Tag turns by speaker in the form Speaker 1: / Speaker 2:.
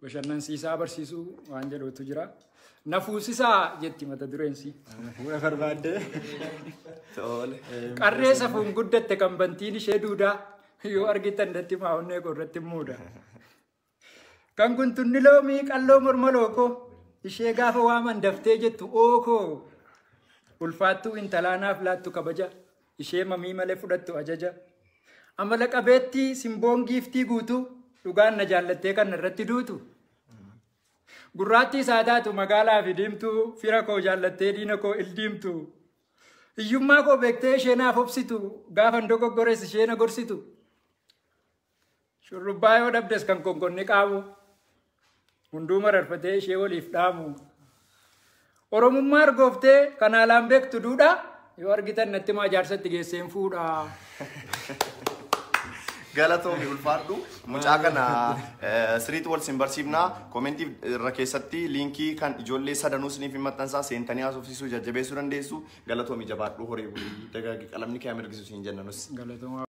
Speaker 1: Bashannansiisaa barsiisuu waan jedhutu jira. Nafuusisaa jetti mata dureensi.
Speaker 2: Fuula barbaaddee.
Speaker 3: Tole.
Speaker 1: Qarree safuun guddatte kan bantiin ishee duudaa yoo argitan datti maa'onnee koo irratti muuda. Kan kuntunni loomii qalloo morma lookoo ishee gaafa waaman daftee jettu ookoo. Ulfaattuu intalaanaaf laattu kabaja ishee mamii malee fudhattu ajaja. Amala qabeettii simboon giiftii guutuu dhugaan na jaallattee kan irratti duutu. Gurraattii isaa taatu magaalaa fi diimtuu fira koo jaallattee diina koo ildiimtu. Hiyyummaa koo beektee ishee naaf obsitu gaafan dogoggores ishee na gorsitu. Shurrubbaa yoo dhabdes kan konkonni qaamu hunduu mararfatee ishee waliif dhaamu. Oromummaa argooftee kan haalaan beektu duudhaa yoo argitan natti maa jaarsatti geesseen fuudhaa.
Speaker 3: Galatoomi, ulfaadhu. Mucaa kana siriitti wal sin barsiifnaa. Commentii irra keessatti linkii kan ijoollee sadanuu isiniif hin maxxansaa, seentanii haasofsiisuu, jajjabeessuu dandeessu. Galatoomi, jabaadhu, horii bulii, dagaagi, qalamni kee mirgisu siin jenna nus.
Speaker 1: Galatoomaa.